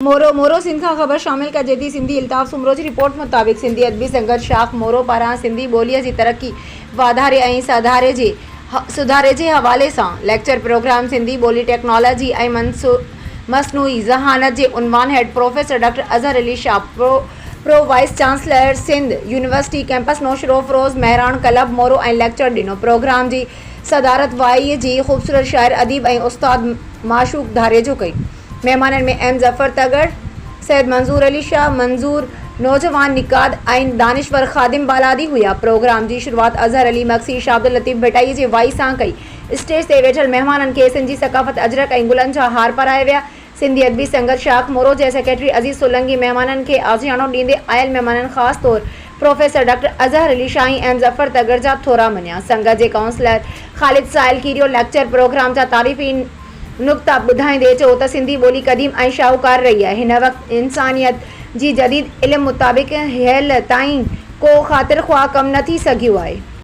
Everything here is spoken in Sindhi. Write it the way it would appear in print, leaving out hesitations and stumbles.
مورو، مورو سنڌ کان خبر شامل ڪجي ٿي سنڌي الطاف سومرو جي رپورٽ مطابق سنڌي ادبي سنگت شاخ مورو پاران سنڌي ٻوليء جي ترقي، واڌاري ۽ سڌاري جي سڌاري جي حوالي سان ليڪچر پروگرام سنڌي ٻولي ٽيڪنالاجي ۽ مصنوعي ذهانت جي عنوان هيٺ professor doctor Azhar Ali Shah pro vice chancellor Sindh university campus Naushahro Feroze Mehran club Moro ۽ lecture ڏنو پروگرام جي صدارت وائيء جي خوبصورت شاعر، اديب ۽ استاد معشوق ڌاريجو ڪئي. مهمانن ۾ ايم ظفر تڳڙ، سيد منظور علي شاهه، منظور، نوجوان نقاد ۽ دانشور خادم بالادي هيا. پروگرام جي شروعات اظهر علي مگسي شاهه عبداللطيف ڀٽائيء جي وائي سان ڪئي. اسٽيج تي ويٺل مهمانن کي سنڌ جي ثقافت اجرڪ ۽ گلن جا هار پارايا ويا. سنڌي ادبي سنگت شاخ مورو جي سيڪريٽري عزيز سولنگي مهمانن کي آجياڻو ڏيندي آيل مهمانن خاص طور professor doctor Azhar Ali Shah ۽ M Zafar Tagar جا ٿورا مڃيا. سنگت جي councillor Khalid Sahil Kerio lecture programme جا تعريفي نقطا ٻڌائيندي چيو ته سنڌي ٻولي قديم ۽ شاهوڪار رهي آهي. هن وقت انسانيت جي جديد علم مطابق هيل تائين ڪو خاطر خواهه ڪم نه ٿي سگهيو آهي.